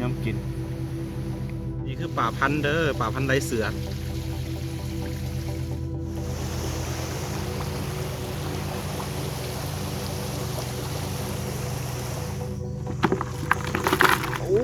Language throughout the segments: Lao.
ຍາມກິນ. ນີ້ຄືປາພັນເດີ ປາພັນໄລ່ເສືອ. ໂອ້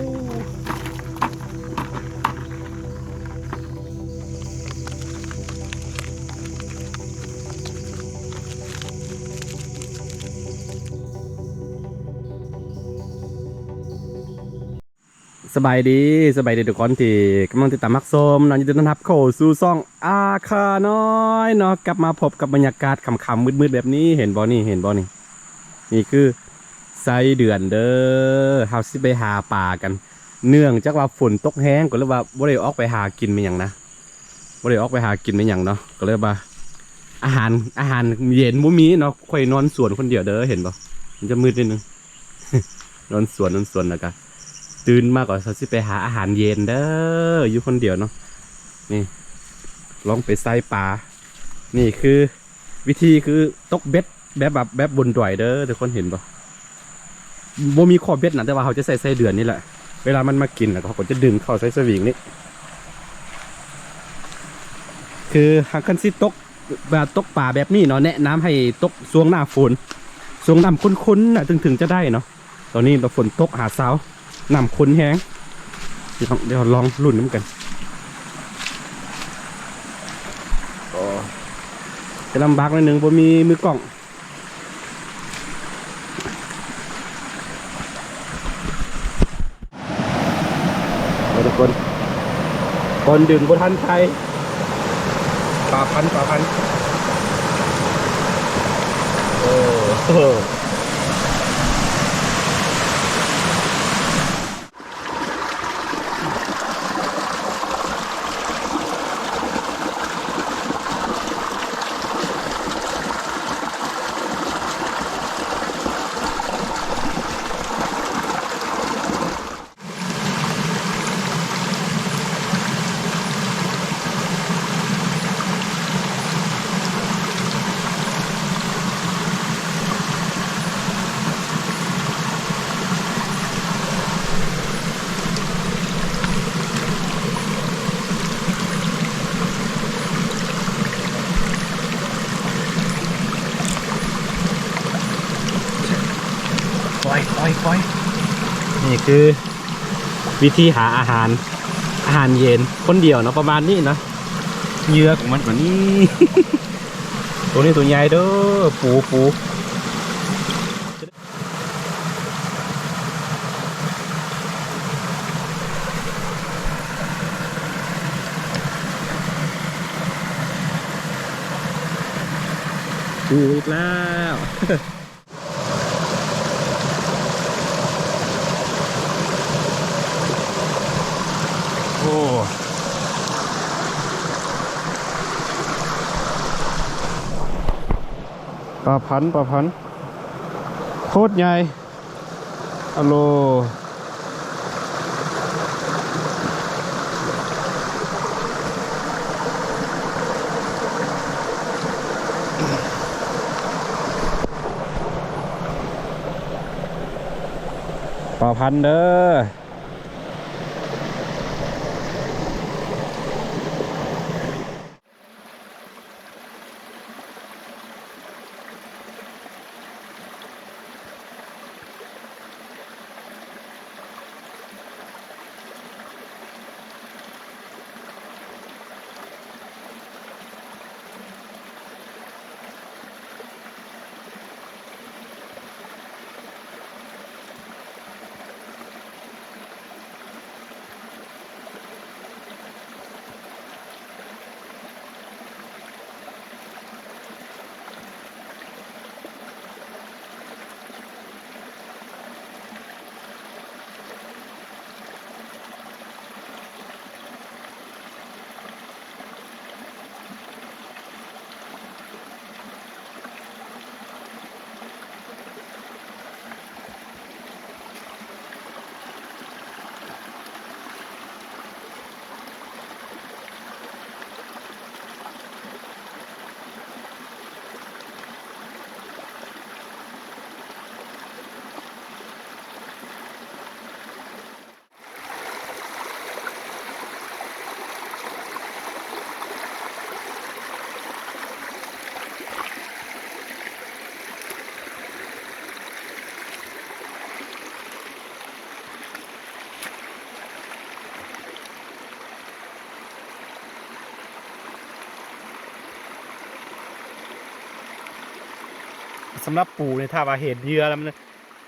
ສະບາຍດີ ສະບາຍດີທຸກຄົນທີ່ກຳລັງຕິດຕາມຮັບຊົມເນາະ. ຍິນດີຕ້ອນຮັບເຂົ້າສູ່ຊ່ອງອາຄານ້ອຍເນາະ. ກັບມາພົບກັບບັນຍາກາດຄ່ຳໆມືດໆແບບນີ້ ເຫັນບໍ່ນີ້ ເຫັນບໍ່ນີ້? ນີ້ຄືໄສ້ເດືອນເດີ. ເຮົາຊິໄປຫາປາກັນ ເນື່ອງຈາກວ່າຝົນຕົກແຮງ ກໍເລີຍວ່າບໍ່ໄດ້ອອກໄປຫາກິນແມ່ນຫຍັງນະ. ບໍ່ໄດ້ອອກໄປຫາກິນໄປຫຍັງເນາະ ກໍເລີຍວ່າ ອາຫານ ອາຫານເຢັນບໍ່ມີເນາະ. ຂ້ອຍນອນສວນຄົນດຽວເດີ ເຫັນບໍ່? ມັນຈະມືດນິດໜຶ່ງ ນອນສວນ ນອນສວນ ແລ້ວກະຕື່ນມາກໍຊິໄປຫາອາຫານເຢັນເດີ ຢູ່ຄົນດຽວເນາະ. ນີ້ ລອງໄປໃສ່ປາ. ນີ້ຄື ວິທີຄືຕົກເບັດແບບວ່າແບບບົນດອຍເດີ ທຸກຄົນເຫັນບໍ່? ບໍ່ມີຂໍ້ເບັດນະ ແຕ່ວ່າເຮົາຈະໃຊ້ໄສ້ເດືອນນີ້ແຫຼະ. ເວລາມັນມາກິນແລ້ວ ເຮົາກໍຈະດຶງເຂົ້າໃສ່ສະວິງນີ້. ຄືຫາກຄັນຊິຕົກ ວ່າຕົກປາແບບນີ້ເນາະ ແນະນຳໃຫ້ຕົກຊ່ວງໜ້າຝົນ ຊ່ວງນ້ຳຂຸ່ນໆນະ ເຖິງ ເຖິງຈະໄດ້ເນາະ. ຕອນນີ້ລະຝົນຕົກຫາເຊົາ ນ້ຳຂຸ່ນແຮງ. ດຽວ ດຽວລອງລຸ້ນນຳກັນ. ໂອ້ ຈະລຳບາກໜ້ອຍໜຶ່ງ ບໍ່ມີມືກ້ອງ. ເອີ ທຸກຄົນ ຕອນດຶງບໍ່ທັນໃສ່ ປາພັນ ປາພັນ. ເອີ ໂອ້. ປ່ອຍ ປ່ອຍ ປ່ອຍ. ນີ້ຄື ວິທີຫາອາຫານ ອາຫານເຢັນຄົນດຽວເນາະ ປະມານນີ້ເນາະ. ເຫຍື່ອຂອງມັນກະນີ້ ໂຕນີ້ໂຕໃຫຍ່ເດີ ປູ ປູ. ປູອີກແລ້ວ. ໂອ້ ປາພັນ ປາພັນ ໂຄດໃຫຍ່ ອາໂລ. ປາພັນເດີ. ໂ ສຳລັບປູນີ້ ຖ້າວ່າເຫັນເຫຍື່ອແລ້ວມັນ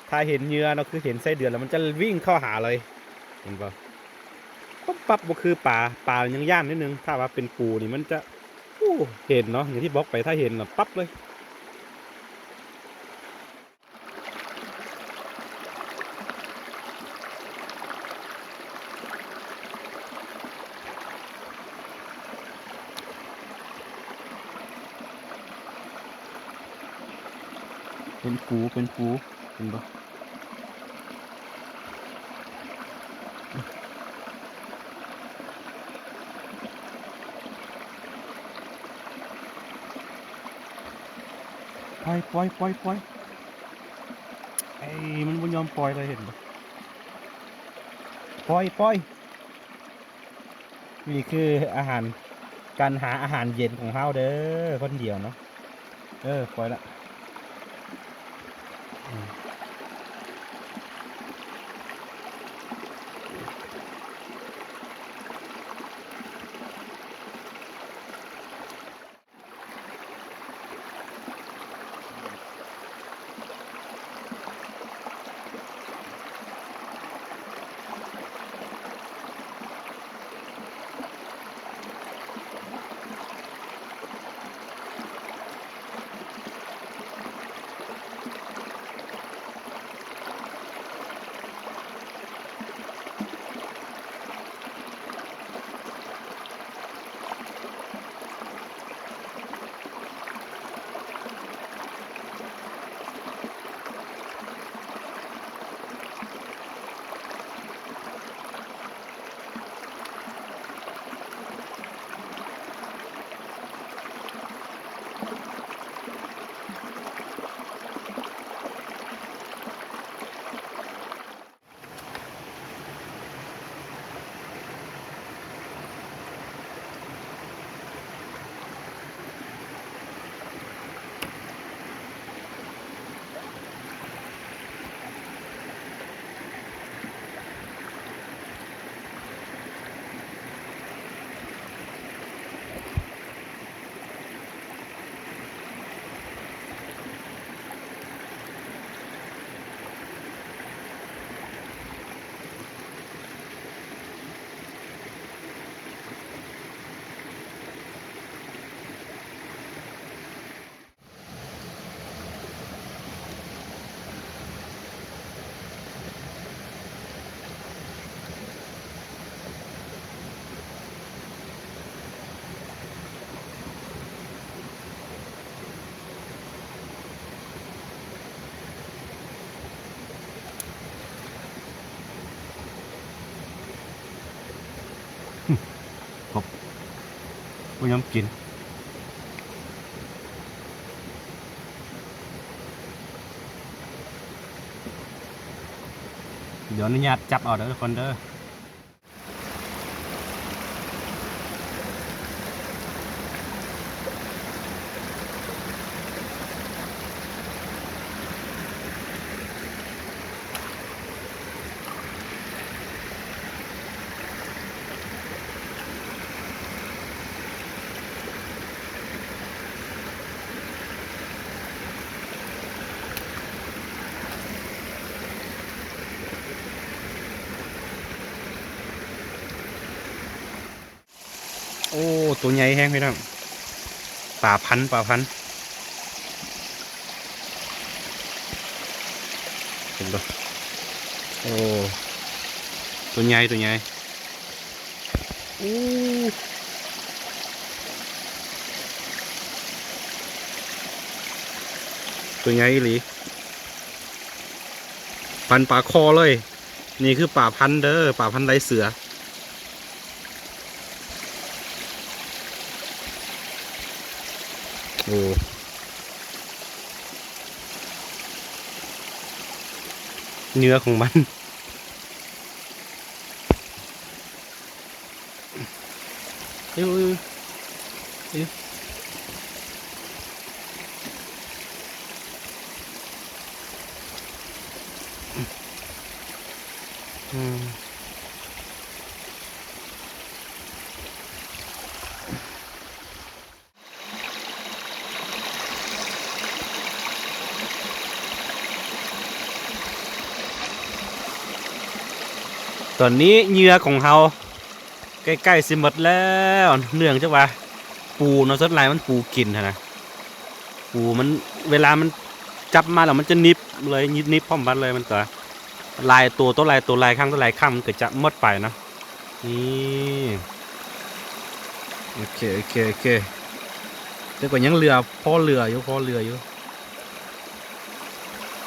ຖ້າເຫັນເຫຍື່ອເນາະ ຄືເຫັນໄສ້ເດືອນແລ້ວ ມັນຈະວິ່ງເຂົ້າຫາເລີຍ ເຫັນບໍ່? ປັບປັບ ບໍ່ຄືປາ ປາຍັງຢ້ານນິດໜຶ່ງ ຖ້າວ່າເປັນປູນີ້ມັນຈະ ໂອ້ ເຫັນເນາະ ຢ່າງທີ່ບອກໄປ ຖ້າເຫັນນະ ປັບເລີຍ. ເປັນປູ ເປັນປູ ເຫັນບໍ່? ປ່ອຍ ປ່ອຍ ປ່ອຍ ປ່ອຍ ເອີຍ ມັນບໍ່ຍອມປ່ອຍເລີຍ ເຫັນບໍ່? ປ່ອຍ ປ່ອຍ. ນີ້ຄືອາຫານ ການຫາອາຫານເຢັນຂອງເຮົາເດີ ຄົນດຽວເນາະ. ເອີ ປ່ອຍລະ. ຄົບ ບໍ່ຍອມກິນ. ດຽວອະນຸຍາດຈັບເອົາເດີທຸກຄົນເດີ. ໂອ້ ໂຕໃຫຍ່ແຮງພີ່ນ້ອງ ປາພັນ ປາພັນ ເຫັນບໍ່? ໂອ້ ໂຕໃຫຍ່ ໂຕໃຫຍ່ ໂອ້ ໂຕໃຫຍ່ອີ່ຫຼີ ປານປາຄໍເລີຍ. ນີ້ຄືປາພັນເດີ ປາພັນໄລ່ເສືອ. ໂອ້ ເນື້ອຂອງມັນ. ອືມ. ຕອນນີ້ເຫຍື່ອຂອງເຮົາໃກ້ໆຊິໝົດແລ້ວ ເນື່ອງຈາກວ່າປູເນາະ ສ່ວນຫຼາຍມັນປູກິນຫັ້ນນະ ປູມັນ ເວລາມັນຈັບມາແລ້ວມັນຈະໜິບເລີຍ ໜິບ ໜິບພ້ອມກັນເລີຍ ມັນກໍຫຼາຍໂຕຕໍ່ຫຼາຍໂຕ ຫຼາຍຄັ້ງຕໍ່ຫຼາຍຄັ້ງ ມັນກໍຈະໝົດໄປເນາະ. ນີ້ ໂອເຄ ໂອເຄ ໂອເຄ ແຕ່ກໍຍັງເຫຼືອ ພໍເຫຼືອຢູ່ ພໍເຫຼືອຢູ່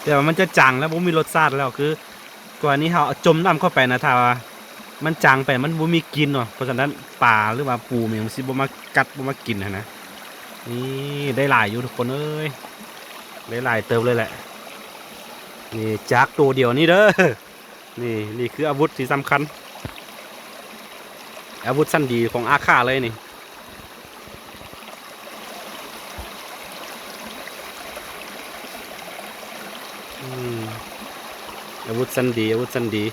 ແຕ່ວ່າມັນຈະຈາງແລ້ວ ບໍ່ມີລົດຊາດແລ້ວ ຄື ກ່ອນນີ້ເຮົາເອົາຈົມນ້ຳເຂົ້າໄປນະ ຖ້າວ່າມັນຈາງໄປ ມັນບໍ່ມີກິນເນາະ ເພາະສະນັ້ນປາ ຫຼືວ່າປູ ມັນຊິບໍ່ມາກັດ ບໍ່ມາກິນຫັ້ນນະ. ນີ້ໄດ້ຫຼາຍຢູ່ທຸກຄົນເອີຍ ໄດ້ຫຼາຍເຕີບເລີຍແຫຼະ. ນີ້ຈາກໂຕດຽວນີ້ເດີ ນີ້ ນີ້ຄືອາວຸດທີ່ສຳຄັນ ອາວຸດຊັ້ນດີຂອງອາຄາເລີຍນີ້. ອືມ ອາວຸດຊັ້ນດີ ອາວຸດຊັ້ນດີ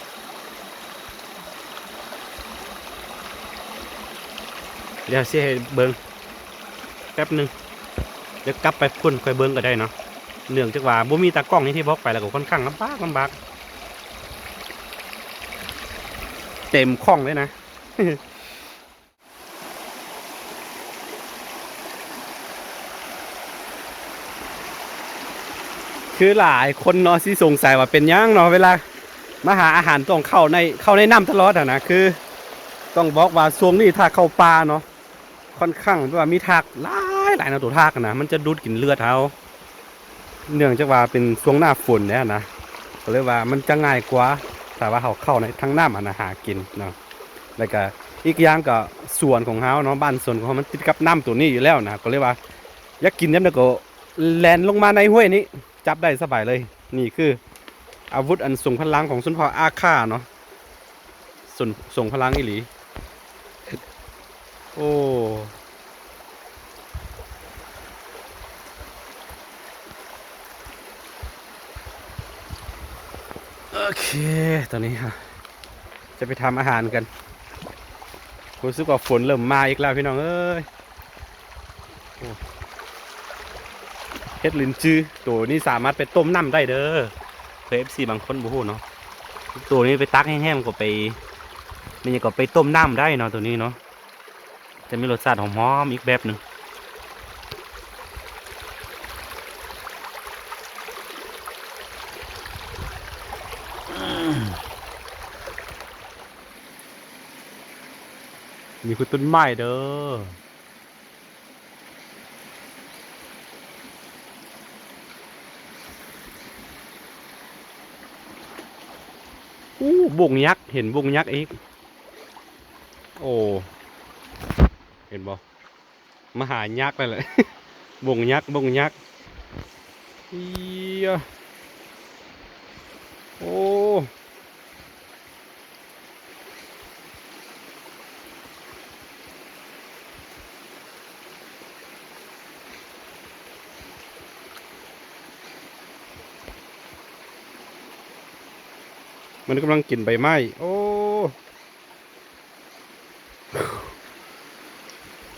ດຽວຊິໃຫ້ເບິ່ງແປັບໜຶ່ງ ດຽວກັບໄປພຸ້ນຄ່ອຍເບິ່ງກໍໄດ້ເນາະ ເນື່ອງຈາກວ່າບໍ່ມີຕາກ້ອງ ຢ່າງທີ່ບອກໄປ ແລ້ວກໍຄ່ອນຂ້າງລຳບາກ ລຳບາກ ເຕັມຂ້ອງເລີຍນະ. ຄືຫຼາຍຄົນເນາະ ຊິສົງໄສວ່າເປັນຫຍັງເນາະ ເວລາມາຫາອາຫານຕ້ອງເຂົ້າໃນ ເຂົ້າໃນນ້ຳຕະຫຼອດຫັ້ນນະ ຄືຕ້ອງບອກວ່າຊ່ວງນີ້ຖ້າເຂົ້າປ່າເນາະ ຄ່ອນຂ້າງແບບວ່າມີທາກຫຼາຍໆເນາະ ໂຕທາກຫັ້ນນະ ມັນຈະດູດກິນເລືອດເຮົາ ເນື່ອງຈາກວ່າເປັນຊ່ວງໜ້າຝົນແລ້ວນະ ກໍເລີຍວ່າມັນຈະງ່າຍກວ່າ ຖ້າວ່າເຮົາເຂົ້າໃນທາງນ້ຳຫັ້ນນະ ຫາກິນເນາະ. ແລ້ວກະອີກຢ່າງກໍສວນຂອງເຮົາເນາະ ບ້ານສວນຂອງເຮົາມັນຕິດກັບນ້ຳໂຕນີ້ຢູ່ແລ້ວນະ ກໍເລີຍວ່າຢາກກິນຍາມໃດກໍແລ່ນລົງມາໃນຫ້ວຍນີ້ ຈັບໄດ້ສະບາຍເລີຍ. ນີ້ຄືອາວຸດອັນຊົງພະລັງຂອງຊົນເຜົ່າອາຄາເນາະ ຊົງ ຊົງພະລັງອີ່ຫຼີ. ໂອ້ ໂອເຄ ຕອນນີ້ເຮົາຈະໄປທຳອາຫານກັນ ຮູ້ສຶກວ່າຝົນເລີ່ມມາອີກແລ້ວພີ່ນ້ອງເອີຍ. ໂອ້ ເຫັດລິນຈື ໂຕນີ້ສາມາດໄປຕົ້ມນ້ຳໄດ້ເດີ ເພື່ອເອັຟຊີບາງຄົນບໍ່ຮູ້ເນາະ ໂຕນີ້ໄປຕັກແຫ້ງໆ ກໍໄປ ແມ່ນຫຍັງ ກໍໄປຕົ້ມນ້ຳໄດ້ເນາະ ໂຕນີ້ເນາະ ຈະມີລົດຊາດຫອມໆອີກແບບໜຶ່ງ. ນີ້ຄືຕົ້ນໄມ້ເດີ. ໂອ້ ບົ້ງຍັກ ເຫັນບົ້ງຍັກອີກ. ໂອ້ ເຫັນບໍ່ ມະຫາຍັກນັ້ນແຫຼະ ບົ້ງຍັກ ບົ້ງຍັກ. ເອີຍ ໂອ້. ມັນກຳລັງກິນໃບໄມ້. ໂອ້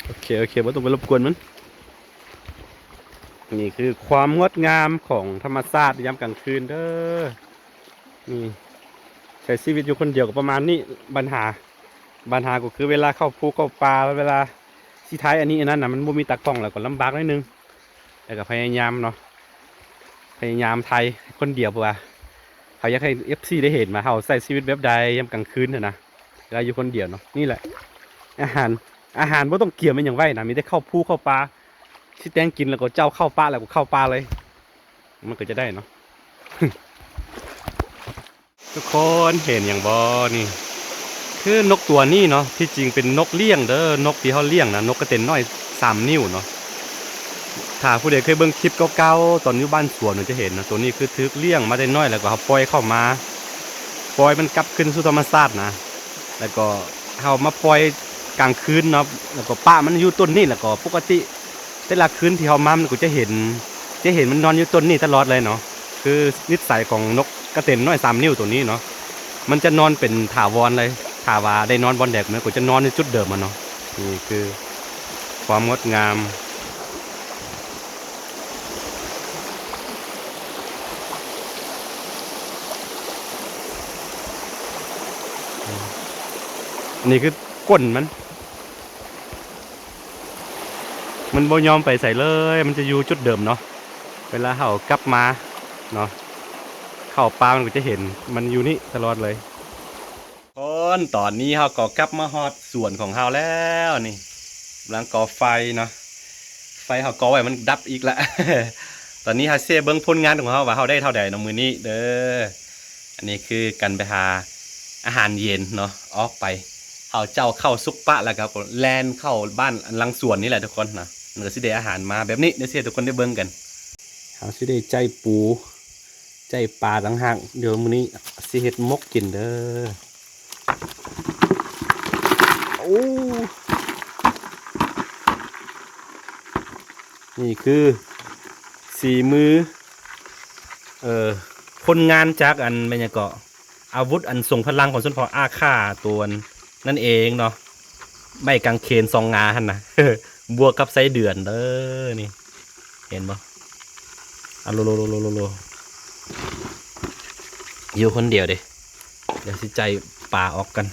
ໂອເຄ ໂອເຄ ບໍ່ຕ້ອງໄປລົບກວນມັນ. ນີ້ຄືຄວາມງົດງາມຂອງທຳມະຊາດຍາມກາງຄືນເດີ. ນີ້ ໃຊ້ຊີວິດຢູ່ຄົນດຽວກໍປະມານນີ້. ບັນຫາ ບັນຫາກໍຄືເວລາເຂົ້າພູເຂົ້າປ່າ ເວລາຊິໄຖອັນນີ້ອັນນັ້ນນະ ມັນບໍ່ມີຕາກ້ອງ ແລ້ວກໍລຳບາກໜ້ອຍໜຶ່ງ. ແລ້ວກໍພະຍາຍາມເນາະ ພະຍາຍາມໄຖຄົນດຽວ ເພາະວ່າເຮົາຢາກໃຫ້ເອັຟຊີໄດ້ເຫັນວ່າເຮົາໃຊ້ຊີວິດແບບໃດຍາມກາງຄືນຫັ້ນນະ ເວລາຢູ່ຄົນດຽວເນາະ. ນີ້ແຫຼະ ອາຫານ ອາຫານບໍ່ຕ້ອງກຽມອີ່ຫຍັງໄວ້ນະ ມີແຕ່ເຂົ້າພູເຂົ້າປ່າ. ຊິແຕ່ງກິນແລ້ວກໍເຈົ້າເຂົ້າປ່າ ແລ້ວກໍເຂົ້າປ່າເລີຍ ມັນກໍຈະໄດ້ເນາະ. ທຸກຄົນເຫັນຫຍັງບໍ່ນີ້? ຄືນົກຕົວນີ້ເນາະ ທີ່ຈິງເປັນນົກລ້ຽງເດີ ນົກທີ່ເຮົາລ້ຽງນະ ນົກກະເຕັນນ້ອຍສາມນິ້ວເນາະ. ຖ້າຜູ້ໃດເຄີຍເບິ່ງຄລິບເກົ່າໆ ຕອນຢູ່ບ້ານສວນ ຈະເຫັນນະ ໂຕນີ້ຄືຖືກລ້ຽງມາແຕ່ນ້ອຍ ແລ້ວກໍເຮົາປ່ອຍເຂົ້າມາ ປ່ອຍມັນກັບຄືນສູ່ທຳມະຊາດນະ ແລ້ວກໍເຮົາມາປ່ອຍກາງຄືນເນາະ ແລ້ວກໍປະມັນຢູ່ຕົ້ນນີ້ ແລ້ວກໍປົກກະຕິ ແຕ່ລະຄືນທີ່ເຮົາມາ ມັນກໍຈະເຫັນ ຈະເຫັນມັນນອນຢູ່ຕົ້ນນີ້ຕະຫຼອດເລີຍເນາະ. ຄືນິດໄສຂອງນົກກະເຕັນນ້ອຍສາມນິ້ວໂຕນີ້ເນາະ ມັນຈະນອນເປັນຖາວອນເລີຍ. ຖ້າວ່າໄດ້ນອນບ່ອນໃດ ມັນກໍຈະນອນຢູ່ຈຸດເດີມຫັ້ນເນາະ. ນີ້ຄືຄວາມງົດງາມ. ອື ນີ້ຄືກົ້ນມັນ ມັນບໍ່ຍອມໄປໃສເລີຍ ມັນຈະຢູ່ຈຸດເດີມເນາະ. ເວລາເຮົາກັບມາເນາະ ເຂົ້າປ່າມັນກໍຈະເຫັນ ມັນຢູ່ນີ້ຕະຫຼອດເລີຍ. ຄົນ ຕອນນີ້ເຮົາກໍກັບມາຮອດສວນຂອງເຮົາແລ້ວນີ້ ກຳລັງກໍ່ໄຟເນາະ ໄຟເຮົາກໍ່ໄວ້ມັນດັບອີກລະ. ຕອນນີ້ເຮົາຊິເບິ່ງຜົນງານຂອງເຮົາວ່າເຮົາໄດ້ເທົ່າໃດເນາະມື້ນີ້ເດີ. ອັນນີ້ຄືການໄປຫາອາຫານເຢັນເນາະ ອອກໄປ ເຮົາເຈົ້າເຂົ້າສຸກປະ ແລ້ວກໍແລ່ນເຂົ້າບ້ານຫຼັງສວນນີ້ແຫຼະທຸກຄົນເນາະ. ມັນກໍຊິໄດ້ອາຫານມາແບບນີ້ ດຽວຊິໃຫ້ທຸກຄົນໄດ້ເບິ່ງກັນ. ເຮົາຊິໄດ້ໃຈປູ ໃຈປາຕ່າງຫາກ ດຽວມື້ນີ້ຊິເຮັດໝົກກິນເດີ. ໂອ້ ນີ້ຄືສີມື ເອີ ຜົນງານຈາກອັນ ແມ່ນຫຍັງເກາະ ອາວຸດອັນຊົງພະລັງຂອງຊົນເຜົ່າອາຄາໂຕນັ້ນເອງເນາະ ໄມ້ກາງເຂນສອງງາຫັ້ນນະ ບວກກັບໄສ້ເດືອນເດີນີ້. ເຫັນບໍ່ ອາໂລໂລໂລໂລໂລ ຢູ່ຄົນດຽວເດ້. ດຽວຊິໃຈປາອອກກັນ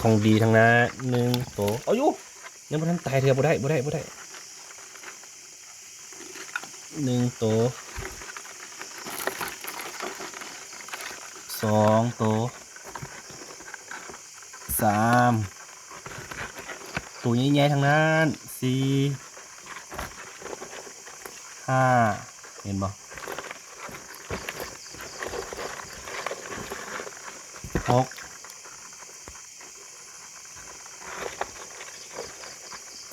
ຂອງດີທັງນັ້ນ ໜຶ່ງໂຕ ເອົາຢູ່ ຍັງບໍ່ທັນຕາຍເທື່ອ ບໍ່ໄດ້ ບໍ່ໄດ້ ບໍ່ໄດ້ ໜຶ່ງໂຕ ສອງໂຕ ສາມ ໂຕໃຫຍ່ໆທັງນັ້ນ ສີ່ ຫ້າ ເຫັນບໍ່ ຫົກ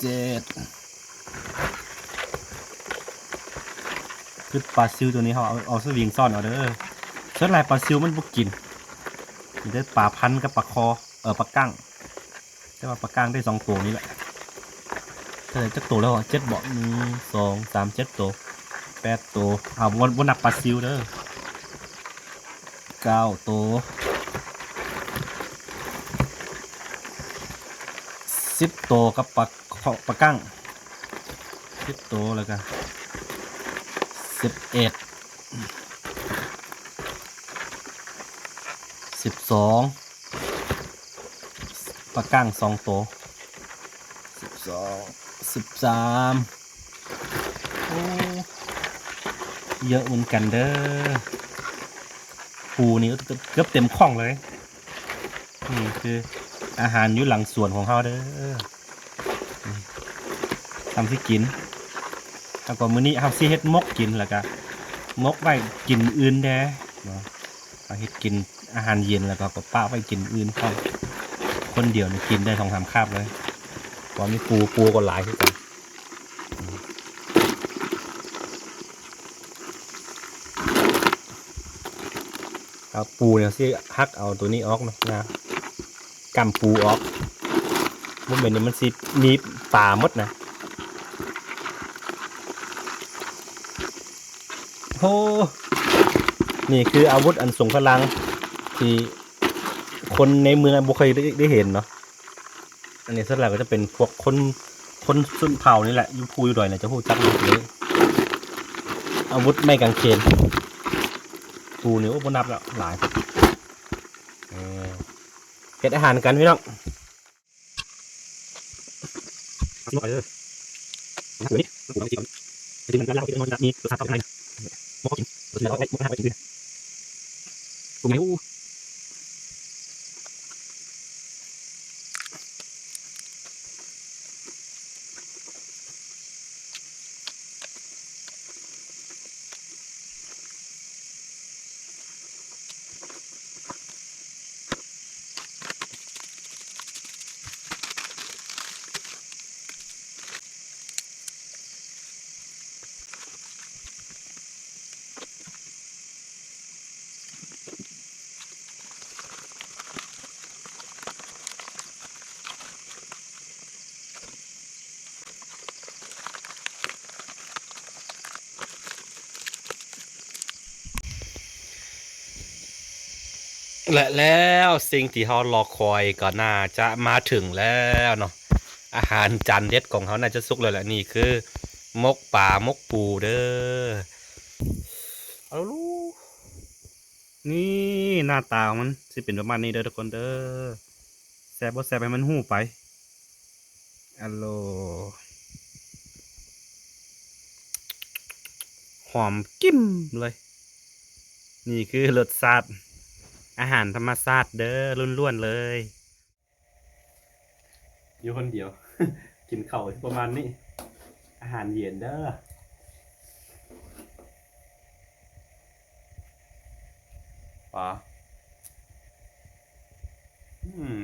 ເຈັດ ຄືປາຊິວໂຕນີ້ເຮົາເອົາ ເອົາສະວິງຊ້ອນເອົາເດີ. ສ່ວນຫຼາຍປາຊິວມັນບໍ່ກິນ ມີແຕ່ປາພັນກັບປາຄໍ ເອີ ປາກ້າງ. ແຕ່ວ່າປາກ້າງໄດ້ສອງໂຕນີ້ແຫຼະ. ເທົ່າໃດ ຈັກໂຕແລ້ວ ເຈັດບໍ? ໜຶ່ງ ສອງ ສາມ ເຈັດໂຕ ແປດໂຕ. ເອົາ ບໍ່ ບໍ່ນັບປາຊິວເດີ ເກົ້າໂຕ ສິບໂຕກັບປາ ປາກ້າງ ສິບໂຕ ແລ້ວກະສິບເອັດ ສິບສອງ ປາກ້າງສອງໂຕ ສິບສອງ ສິບສາມ ໂອ້ ເຍອະເໝືອນກັນເດີ. ປູນີ້ເກືອບ ເກືອບເຕັມຂ້ອງເລີຍ. ນີ້ຄືອາຫານຢູ່ຫຼັງສວນຂອງເຮົາເດີ ທຳຊິກິນ. ແລ້ວກໍມື້ນີ້ເຮົາຊິເຮັດໝົກກິນ ແລ້ວກະໝົກໄວ້ກິນມື້ອື່ນແດ່ເນາະ. ເຮົາເຮັດກິນອາຫານເຢັນ ແລ້ວກໍ ກໍປະໄວ້ກິນອື່ນພ້ອມ. ຄົນດຽວນີ້ກິນໄດ້ສອງສາມຄາບເລີຍ ເພາະມີປູ ປູກໍຫຼາຍຄືກັນ. ເອົາປູນີ້ ຊິຫັກເອົາໂຕນີ້ອອກເນາະ ງາ ກ້າມປູອອກ ບໍ່ແມ່ນນີ້ມັນຊິໜີບປາໝົດນະ. ໂອ້ ນີ້ຄືອາວຸດອັນຊົງພະລັງທີ່ຄົນໃນເມືອງບໍ່ເຄີຍໄດ້ ໄດ້ເຫັນເນາະ. ອັນນີ້ສ່ວນຫຼາຍກໍຈະເປັນພວກຄົນ ຄົນຊົນເຜົ່ານີ້ແຫຼະ ຢູ່ພູຢູ່ດອຍແຫຼະ ຈະຮູ້ຈັກໝົດເລີຍ ອາວຸດໄມ້ກາງເຂນ. ປູນີ້ ໂອ້ ບໍ່ນັບແລ້ວ ຫຼາຍ. ເອີ ເຮັດອາຫານກັນພີ່ນ້ອງ. ແລະແລ້ວ ສິ່ງທີ່ເຮົາລໍຄອຍກໍໜ້າຈະມາເຖິງແລ້ວເນາະ, ອາຫານຈານເດັດຂອງເຮົາໜ້າຈະສຸກແລ້ວແຫຼະ. ນີ້ຄືໝົກປາ ໝົກປູເດີ. ເອົາລູ. ນີ້ໜ້າຕາຂອງມັນຊິເປັນປະມານນີ້ເດີທຸກຄົນເດີ. ແຊບບໍ່ແຊບໃຫ້ມັນຮູ້ໄປ. ອາໂລ ຫອມກິ່ມເລີຍ. ນີ້ຄືລົດຊາດອາຫານທຳມະຊາດເດີ ລ້ວນໆເລີຍ. ຢູ່ຄົນດຽວ ກິນເຂົ້າປະມານນີ້ ອາຫານເຢັນເດີ. ປາ ອືມ